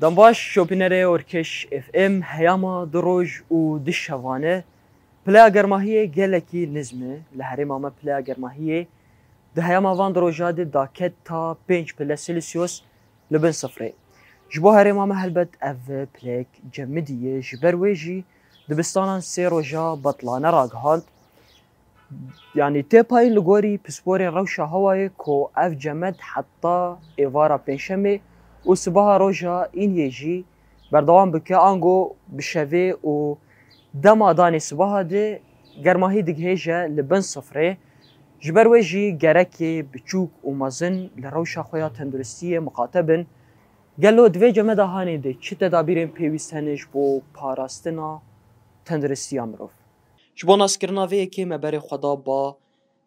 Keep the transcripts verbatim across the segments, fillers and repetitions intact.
Dem baş şopînerê Orkeş F M. Heyama du roj û du şevane pileya germahiyê gelekî nizm e. Li herêma me pileya germahiyê di heyama van du roja de daket ta pênc pile Celsius li bin sifrê. Ji bo herêma me helbet ev pileyek cemidî ye. Ji ber wê jî dibistanan sê roja betlane ragihand. Yanî tê payîn li gorî pisporên rewşa hewayê ku ev cemed heta êvara pêncşemê û sibaha roja îniyê jî berdewam bike, ango bi şevê û dema danê sibaha de germahî digihêje li bin sifrê. Ji ber wê jî gerekê biçûk û mezin li rewşa xwe ya tenduristiyê miqate bin. Gelo di vê cemeda hanê de çi tedabîrên pêwîst hene ji bo parastina tenduristiya mirov? Ji bo naskirina vê yekê me berê xwe da ba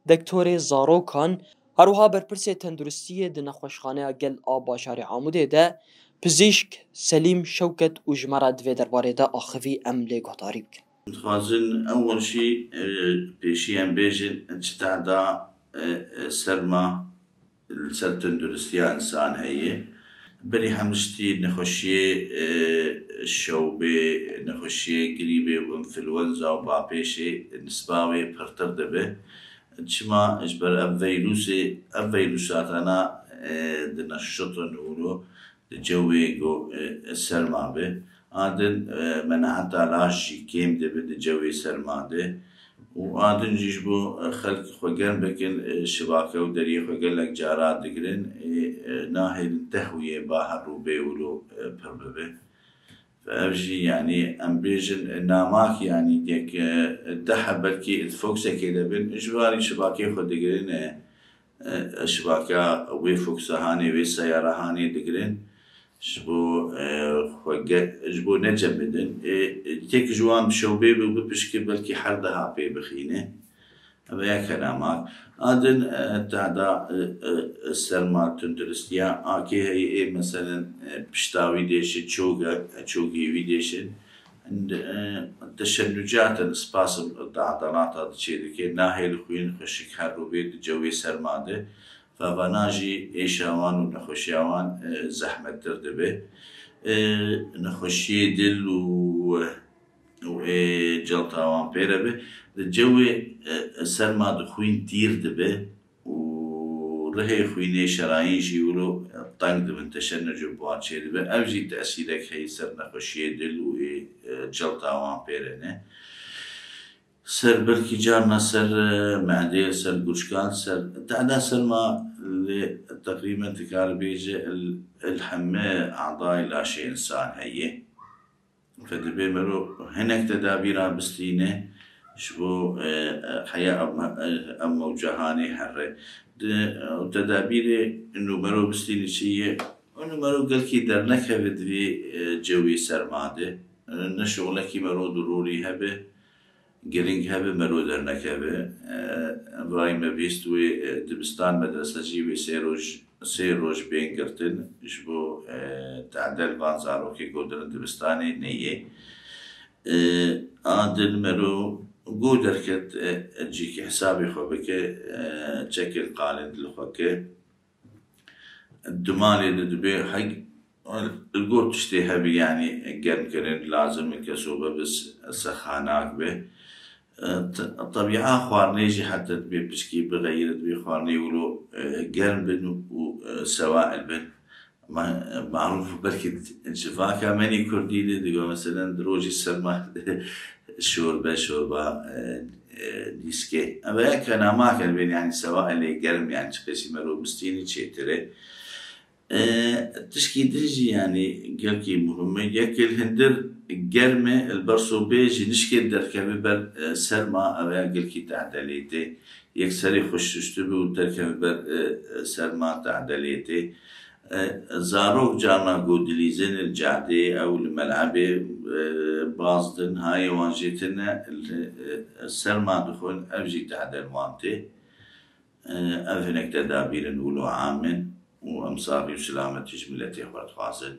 dektorê zarokan, herwiha berpirsê tenduristiyê di nexweşxaneya Gel a bajarê Amûdê de pizîşk Selîm Şewket û ji me re di vê derbarê de axivî, em lê guhdarî bikin. Dixwazin ewil jî, e, pêşî em bêjin çi tehda, e, e, serma li ser tenduristiya însan heye. Berî hemû tiştî nexweşiyê, e, şewbê, nexweşiyê grîbê û înfluwenza û bapêşê nisba wê pirtir dibe. Çima? Ji ber ev vîrusê, ev vîrusatana, e, dineşitin û di cewê go, e, serma be. A din, e, menaheta laş jî kêm dibe di cewê serma de. Û a din jî ji bo, e, xelk xwe germ bikin, e, şibake û deriyê xwe gelek cara digirin, e, e, nahêlin tehwiyê ba her rû bê wilo, e, pir bibe. Ev jî, yanî, em bêjin, e, namak, yanî, yek, e, deh heb belkî di foksekê de bin, ji warî şibakê xwe digirin, e, e, şibaka wê foksa hanê, wê seyara hanê digirin. Ji bo, e, xwe ge-, ji bo necemidin. E, e, têk ji wan bi şewbê bi, bipişke belkî her deha pê bixîne. Ev yek henamak. A din, e, tehda, e, e, serma tunduristiya akê heye, ê, meselen, e, pişta wî dêşin, çoge, e, çogê wî dêşin. Indi, e, teşennucatin spasm di edelata de çêdike, nahêl xwîn xweşik her rû bê di cewê serma de. Vevana jî êşa wan û nexweşiya wan, e, zehmettir dibe. E, nexweşiyê dil û, û ê celta wan pê re be. Di cewê, e, serma de xwîn tîr dibe û rihê xwînê şerayîn jî wilo teng dibin, teşennuc bi wan çêdibe. Ev jî tesîrek heye ser nexweşiyê dil û ê, e, celta wan pê re ne. Ser belkî carna ser, e, medê, ser gurçkan, ser, tehda serma lê teqrîben dikare bêje li, li heme adayê laşê însan heye. Fe dibê mero hinek tedabîra bistîne ji bo, e, e, heya em, e, em mewcehanê here. Di, e, tedabîrê nû mero bistîne çi ye? Nû mero gelkî dernekeve di vê, e, cewê serma de. E, ne şixulekî mero dirûrî hebe. Giring hebe mero dernekeve. E, vayî me bihîst wê, e, dibistan medrese jî wê sê roj, sê roj bên girtin ji bo, e, tadel van zarokê ku dirin dibistanê neyê. E, a din mero go derket, e, cîkî hesabê xwe bike, e, çekil qalin li xwe ke. Di malê de dibê heg-, li gor tiştê hebî, yanî germkirin lazim e ke sobe bi s-, sexanak be. E, t-, tebîa xwarinê jî heta dibê pişkî bixeyire, dibê xwarinê wilo, e, germ bin û, e, sewail bin. Ma-, marûf belkî civaka me nî kurdî de digo, meselen, di rojî serma şorbe, şorba, e, e, nîskê. Ev yek kenamak in bên, yanî sewailê germ, yanî çi qesî mero bistînî çêtir e. E, tişkî din jî, yanî gelkî muhim e. Yek li hindir germ e, li ber sobê jî nişkê derkeve ber, e, serma, ev ya gelkî tehdelê tê. Yek serê xweş şuştibe û derkeve ber, e, e, serma tehdelê tê. E, zarok carna ku dilîzin li cadê ew li melebê, e, baz din, hayê wan jê tune li, e, serma dixwin, ev jî tehdel wan tê. E, ev hinek tedabîrin wilo am in û em saxî û selametî ji miletê xwe dixwazin.